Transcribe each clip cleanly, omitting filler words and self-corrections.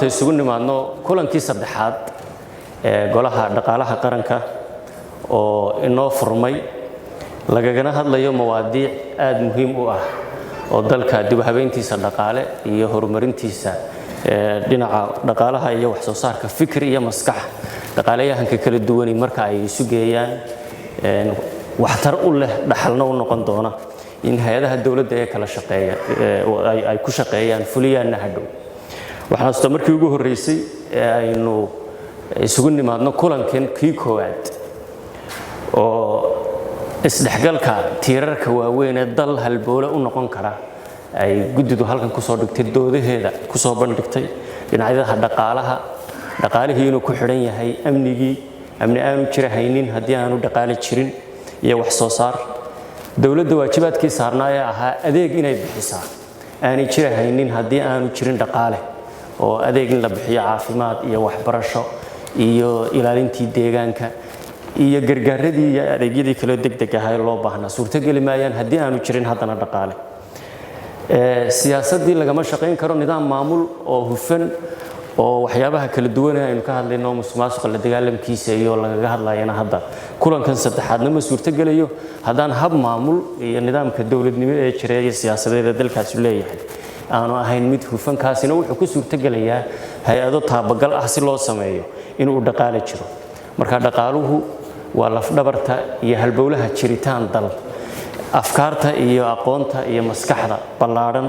Maanta isugu nimaadno kulankii saddexaad ee Golaha Dhaqaalaha Qaranka oo inoo furmay, lagagana hadlayo mawaadiic aada muhiim u ah oo dalka dib u habeyntiisa dhaqaale iyo horumarintiisa dhinaca dhaqaalaha iyo wax soo saarka, fikir iyo maskax dhaqaalayahanka kala duwani marka ay isu geeyaan waxtar u leh, dhaxalna u noqon doona in hay-adaha dowladda ee kala shaqeeya ay ku shaqeeyaan, fuliyaanna hadhow. Waxaan xasuustaa markii ugu horreysay ee aynu isugu nimaadno kulankan kii koowaad oo isdhexgalka tiirarka waaweyn ee dal halboole u noqon kara ay guddidu halkan kusoo dhigtay, doodaheeda kusoo bandhigtay dhinacyadaha dhaqaalaha, dhaqaalihii inuu ku xidhan yahay amnigii, amni aanu jira haynin haddii aanu dhaqaale jirin iyo wax soo saar, dowladda waajibaadkii saarnaa ee ahaa adeeg inay bixisaa aanay jira haynin haddii aanu jirin dhaqaale, oo adeeg in la bixiyo caafimaad iyo waxbarasho iyo ilaalintii deegaanka iyo gargaaradii iyo adeegyadii kaloo degdeg ahaa ee loo baahnaa suurtogeli maayaan haddii aanu jirin haddana dhaqaale. Siyaasaddii lagama shaqayn karo nidaam maamul oo hufan oo waxyaabaha kala duwan ee aynu ka hadlayno, musuqmaasuqa la dagaalamkiisa iyo lagaga hadlayana hadda kulankan saddexaadna ma suurtogelayo haddaan hab maamul iyo nidaamka dowladnimo ee jira iyo siyaasadeed ee dalkaasi leeyahay aanu ahayn mid hufan. Kaasina wuxuu ku suurtogelayaa hay-ado taabagal ah si loo sameeyo inuu dhaqaale jiro. Marka dhaqaaluhu waa lafdhabarta iyo halbowlaha jiritaan dal. Afkaarta iyo aqoonta iyo maskaxda ballaadhan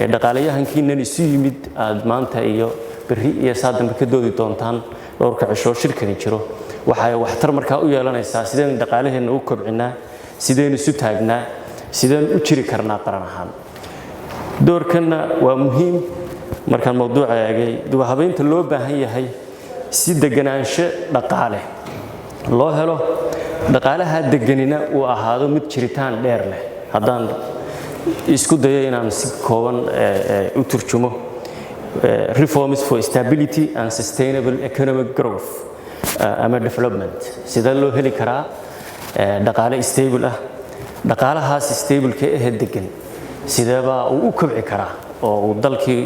ee dhaqaalayahankiinan isu yimid aad maanta iyo berri iyo saa dambe ka doodi doontaan dhowrka cishoo shirkani jiro, waxay waxtar markaa u yeelanaysaa sideen dhaqaalaheenna u kobcinaa, sideen isu taagnaa, sideen u jiri karnaa qaran ahaan. Doorkanna waa muhiim. Markaan mawduuca eegay, dib u habeynta loo baahan yahay si deganaansho dhaqaale loo helo, dhaqaalaha deganina uu ahaado mid jiritaan dheer leh, haddaan isku dayo inaan si kooban u turjumo, reforms for stability and sustainable economic growth ama development. Sidee loo heli karaa dhaqaale stable ah? Dhaqaalahaas stable-ka ahe degan sideebaa uu u kobci karaa oo uu dalkii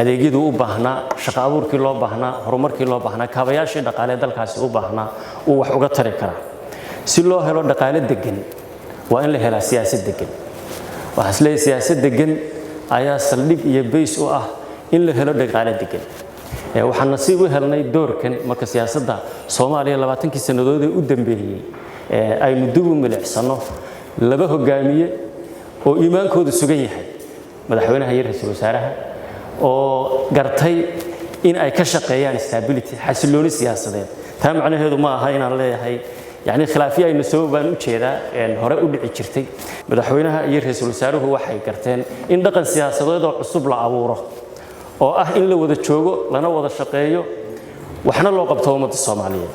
adeegyadu u baahnaa, shaqo abuurkii loo baahnaa, horumarkii loo baahnaa, kaabayaashii dhaqaale dalkaasi u baahnaa uu wax uga tari karaa? Si loo helo dhaqaale degan waa in la helaa siyaasad degan. Waxaan is leeyahay siyaasad degan ayaa saldhig iyo base u ah in la helo dhaqaale degan. Waxaan nasiib u helnay doorkan marka siyaasadda Soomaaliya 20-kii sannadood ee u dambeeyey aynu dib u milicsano, laba hogaamiye oo iimaankoodu sugan yahay, madaxweynaha iyo ra-iisul wasaaraha, oo gartay in ay ka shaqeeyaan stability, xasillooni siyaasadeed. Taa macnaheedu ma aha inaan leeyahay yacni khilaafyo aynu soo baan u jeedaa hore u dhici jirtay. Madaxweynaha iyo ra-iisul wasaaruhu waxay garteen in dhaqan siyaasadeed oo cusub la abuuro oo ah in la wada joogo, lana wada shaqeeyo, waxna loo qabto ummadda Soomaaliyeed,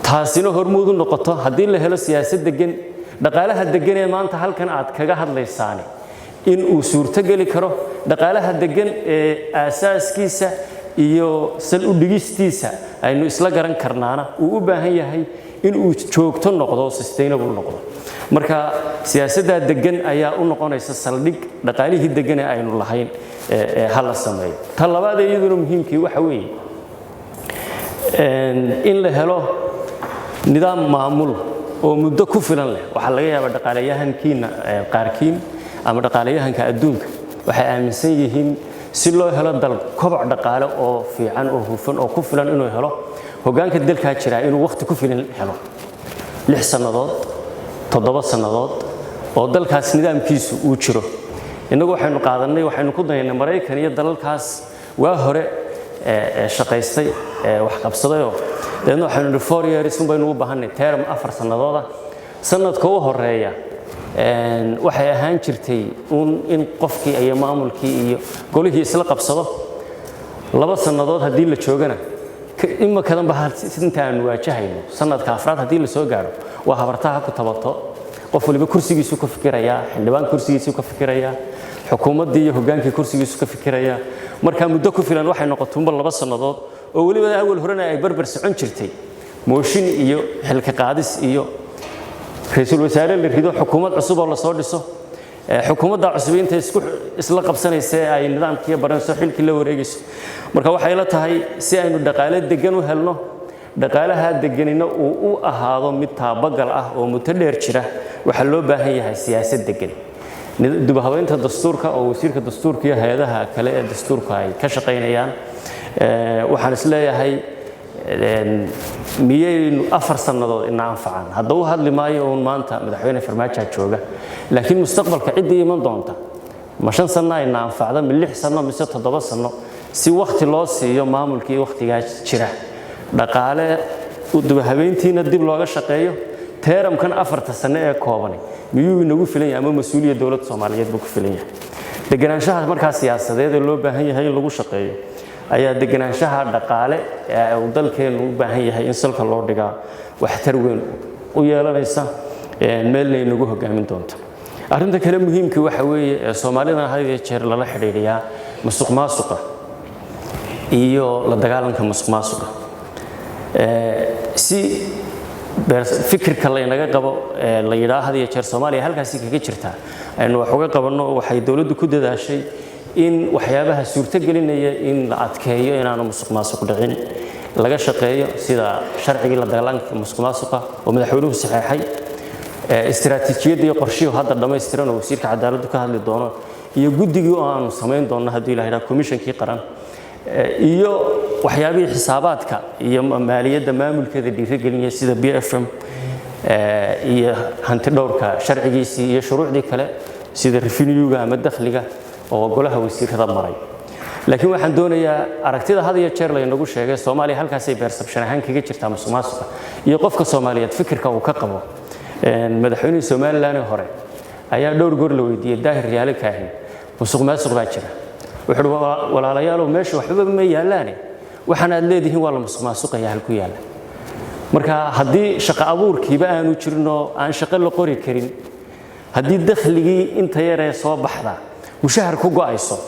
taasina hormuud u noqoto haddii la helo siyaasad degan. Dhaqaalaha degan ee maanta halkan aad kaga hadlaysaani in uu suurto geli karo dhaqaalaha degan ee aasaaskiisa iyo sal u dhigistiisa aynu isla garan karnaana uu u baahan yahay in uu joogto noqdo, sustainable noqdo. Marka siyaasaddaa degan ayaa u noqonaysa saldhig dhaqaalihii degan ee aynu lahayn ee ha la sameeyo. Ta labaad ee iyaduna muhiimkii waxa weeye in la helo nidaam maamul oo muddo ku filan leh. Waxaa laga yaabaa dhaqaalayahankiina qaarkiin ama dhaqaalayahanka adduunka waxay aaminsan yihiin si loo helo dal koboc dhaqaale oo fiican oo hufan oo ku filan inuu helo, hoggaanka dalkaa jiraa inuu wakhti ku filan helo, 6 sannadood, 7 sannadood oo dalkaas nidaamkiisu uu jiro. Innagu waxaynu qaadannay, waxaynu ku dayaynay Maraykan iyo dalalkaas waa hore shaqaystay, wax qabsadayoo dabeedna waxaynu nidhi 4 years un baynu u baahanay, term 4 sannadood ah. Sanadka u horeeya waxay ahaan jirtay uun in qofkii iyo maamulkii iyo golihii isla qabsado. 2 sannadood haddii la joogana, imakadanba inta aanu waajahayno sanadka afraad haddii la soo gaadho, waa habartaha ku tabato. Qof waliba kursigiisu ka fikirayaa, xildhibaan kursigiisu ka fikirayaa, xukuumaddii iyo hoggaankii kursigiisu ka fikirayaa. Marka muddo ku filan waxay noqotunba 2 sannadood, oo weliba awal horena ay barbar socon jirtay mooshin iyo xilka qaadis iyo ra-iisul wasaare la rido, xukuumad cusub oo lasoo dhiso. Xukuumadda cusub intay isku isla qabsanaysa ay nidaamkii baranayso, xilkii la wareegayso. Marka waxay la tahay, si aynu dhaqaale degan u helno, dhaqaalaha deganina uu u ahaado mid taabagal ah oo muddo dheer jira, waxaa loo baahan yahay siyaasad degan, dib u habeynta dastuurka oo wasiirka dastuurka iyo hay-adaha kale ee dastuurka ay ka shaqaynayaan. Waxaan isleeyahay, miyaynu 4 sannadood ina anfacaan? Hadda u hadli maayo uun maanta Madaxweyne Farmaajo jooga, laakiin mustaqbalka ciddii iman doonta, ma 5 sanno ina anfacda, ma 6 sanno, mise 7 sanno? Si wakhti loo siiyo maamulkii wakhtigaa jira, dhaqaale dib u habeyntiina dib looga shaqeeyo. Term-kan 4-ta sano ee koobani miyuu inagu filan yahay, ama mas-uuliyad dowladda Soomaaliyeed buu ku filan yahay? Deganaanshaha markaa siyaasadeed ee loo baahan yahay in lagu shaqeeyo ayaa deganaanshaha dhaqaale ee uu dalkeennu u baahan yahay in salka loo dhigaa waxtar weyn u yeelanaysa, meelna inagu hogaamin doonta. Arrinta kale muhiimkii waxa weeye ee Soomaalidana had iyo jeer lala xidhiidhiyaa musuq maasuqa iyo la dagaalanka musuq maasuqa. Si fikirka laynaga qabo la yidhaa had iyo jeer Soomaaliya halkaasi kaga jirtaa aynu wax uga qabanno, waxay dowladdu ku dadaashay in waxyaabaha suurtogelinaya in la adkeeyo inaanu musuq maasuq dhicin laga shaqeeyo, sida sharcigii la dagaalanka musuq maasuqa oo madaxweynuhu saxeexay, istiraatiijiyadda iyo qorshihii hadda dhammaystiran oo wasiirka cadaaladdu ka hadli doono, iyo guddigii oo aanu samayn doonno haddii la yidhaha komishankii qaran, iyo waxyaabihii xisaabaadka iyo maaliyadda maamulkeeda dhiirigelinaya sida PFM iyo hanti dhowrka sharcigiisii iyo shuruucdii kale sida revenue-ga ama dakhliga oo golaha wasiirada maray. Laakiin waxaan doonayaa, aragtida had iyo jeer laynagu sheegay Soomaaliya halkaasay perception ahaan kaga jirtaa musuq maasuqa iyo qofka Soomaaliyeed fikirka uu ka qabo. Madaxweynihii Somaliland hore ayaa dhowr goor la weydiiyey, Daahir Riyaale Kaahin, musuq maasuq baa jira. Wuxuu uhi: "Walaalayaalow, meesha waxba ma yaallaane, waxaan aad leedihiin waa la musuq maasuqaya, halku yaalla?" Marka haddii shaqo abuurkiiba aanu jirinoo aan shaqo la qori karin, haddii dakhligii inta yaree soo baxda mushahar ku go'ayso,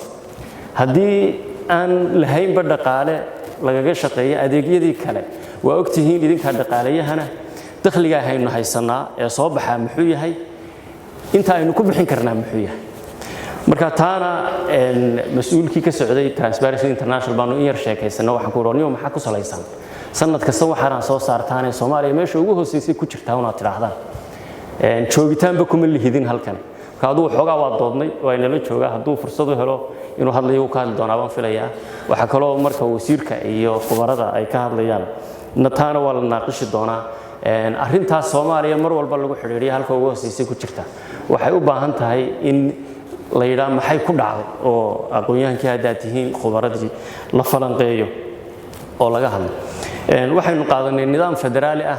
haddii aan lahaynba dhaqaale lagaga shaqeeyo adeegyadii kale, waa ogtihiin idinkaa dhaqaalayahana, dakhligaa haynu haysanaa ee soo baxaa muxuu yahay? Inta aynu ku bixin karnaa muxuu yahay? Marka taana mas-uulkii ka socday Transparency International baanu in yar sheekaysano. Waxaan ku uhi: "Maxaa ku salaysan sanad kasta waxaanaan soo saartaanee Soomaaliya meesha ugu hooseysay ku jirtaa unaad tidhaahdaan? Joogitaanba kuma lihidin halkan." Marka aduu xoogaa waa doodnay, waa inala joogaa. Hadduu fursad u helo inuu hadlayo, uu ka hadli doonaa baan filayaa. Waxaa kaloo marka wasiirka iyo khubarada ay ka hadlayaan na taana waa la naaqishi doonaa. Arrintaas Soomaaliya mar walba lagu xidhiidhiya halka ugu hooseysay ku jirta waxay u baahan tahay in la yidhaa maxay ku dhacday, oo aqoon-yahankii haddaad tihiin khubaradii la falanqeeyo oo laga hadlo. Waxaynu qaadanay nidaam federaali ah,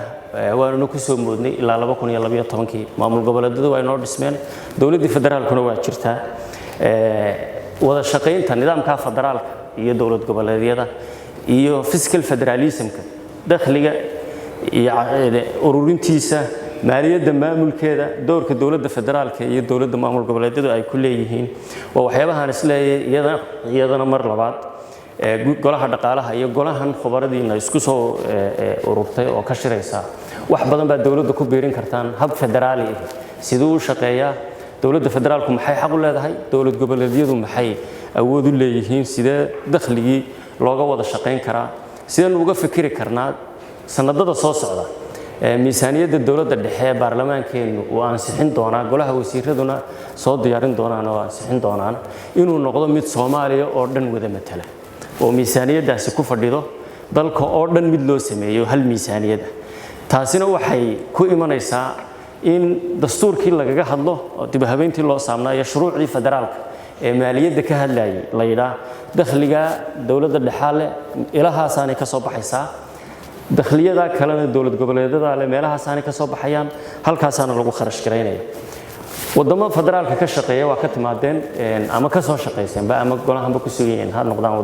waanuna ku soo moodnay ilaa 2012-kii. Maamul goboleedyadu waa inoo dhismeen, dowladdii federaalkuna waa jirtaa. Wada shaqaynta nidaamka federaalka iyo dowlad goboleedyada iyo fiscal federalism-ka, dakhliga iyo ururintiisa, maaliyadda maamulkeeda, doorka dowladda federaalka iyo dowladda maamul goboleedyadu ay ku leeyihiin, waa waxyaabahaan isleeyahay iyadana mar labaad golaha dhaqaalaha iyo golahan khubaradiina isku soo ururtay oo ka shiraysa wax badan baa dowladda ku biirin kartaan. Hab federaali ah siduu u shaqeeyaa? Dowladda federaalku maxay xaq u leedahay? Dowlad goboleedyadu maxay awood u leeyihiin? Sidee dakhligii looga wada shaqayn karaa? Sideenu uga fikiri karnaa sanadada soo socda miisaaniyadda dowladda dhexe ee baarlamaankeennu uu ansixin doonaa, golaha wasiiraduna soo diyaarin doonaan oo ansixin doonaan, inuu noqdo mid Soomaaliya oo dhan wada matala, oo miisaaniyaddaasi ku fadhido dalka oo dhan mid loo sameeyo hal miisaaniyad ah? Taasina waxay ku imanaysaa in dastuurkii lagaga hadlo oo dib u habeyntii loo saamnaa iyo shuruucdii federaalka ee maaliyadda ka hadlayay la yidhaah dakhliga dowladda dhexaa leh, ilahaasaanay ka soo baxaysaa, dakhliyada kalena dowlad goboleedyada leh, meelahaasaanay ka soo baxayaan, halkaasaana lagu kharash garaynaya. Wadamo federaalka ka shaqeeya waa ka timaadeen ama ka soo shaqayseenba ama golahanba ku sugan yihiin, ha noqdaan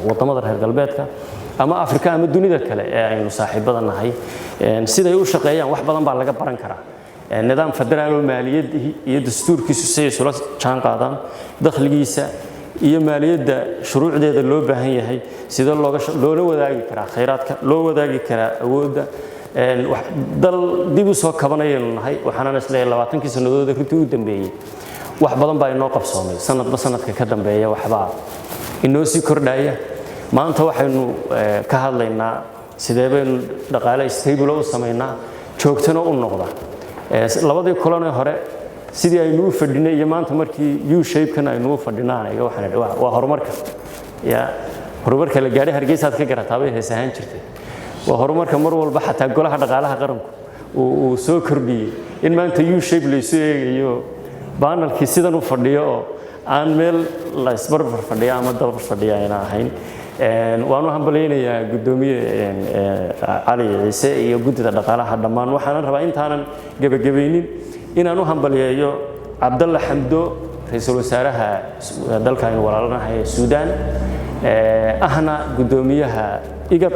wadamada reer galbeedka ama Afrika ama dunida kale ee aynu saaxiibada nahay. Siday u shaqeeyaan wax badan baa laga baran karaa. Nidaam federaal oo maaliyadii iyo dastuurkiisu siay isula jaan qaadaan, dakhligiisa iyo maaliyadda shuruucdeeda loo baahan yahay, sidee looga loola wadaagi karaa khayraadka, loo wadaagi karaa awoodda. Dal dib u soo kabanayaynu nahay. Waxaanan isleeyahay 20-kii sannadood runtii u dambeeyey Wax badan baa inoo qabsoomay, sanadba sanadka ka dambeeya waxbaa inoo sii kordhaya. Maanta waxaynu ka hadlaynaa sidee baynu dhaqaale stable u samaynaa, joogtana u noqda. Labadii kulanee hore sidii aynu u fadhinay iyo maanta markii U shape-kan aynu u fadhinaa, aniga waxaan idhi waa horumarka ya horumarka la gaadhay. Hargeysaad ka garataa bay hees ahaan jirtay. Waa horumarka mar walba xataa Golaha Dhaqaalaha Qaranku uu soo kordhiyey, in maanta U shape laysu eegayo, panel-kii sidan u fadhiyo oo aan meel la isbarbar fadhiya ama dabar fadhiya ayna ahayn. Waan u hambalyaynayaa guddoomiye Cali Ciise iyo guddida dhaqaalaha dhammaan. Waxaanan rabaa intaanan gebagabaynin inaan u hambalyeeyo Cabdalla Xamdo, ra-iisul wasaaraha dalka aynu walaalanahay ee Suudaan, ahna guddoomiyaha IGAD,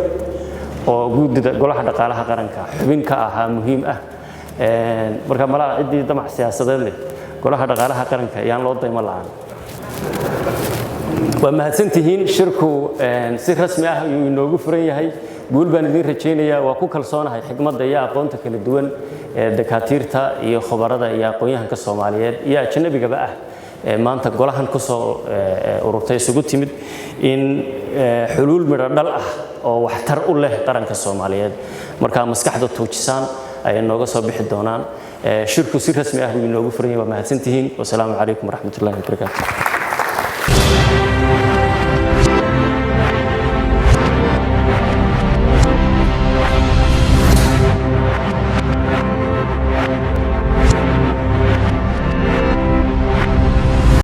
oo guddida Golaha Dhaqaalaha Qaranka xubin ka ahaa muhiim ah. Marka malaha ciddii damac siyaasadeed leh Golaha Dhaqaalaha Qaranka yaan loo daymo la'aan. Waa mahadsantihiin. Shirku si rasmi ah ayuu inoogu furan yahay. Guul baan idiin rajaynayaa. Waa ku kalsoonahay xikmadda iyo aqoonta kala duwan ee dakaatiirta iyo khubarada iyo aqoon-yahanka Soomaaliyeed iyo ajanabigaba ah ee maanta golahan kusoo ururtay isugu timid in xuluul midho dhal ah oo waxtar u leh qaranka Soomaaliyeed markaa maskaxda tuujisaan ay nooga soo bixi doonaan. Shirku si rasmi ah buu inoogu furan yahay. Waa mahadsantihiin. Wasalaamu calaykum waraxmatullahi wabarakaatu.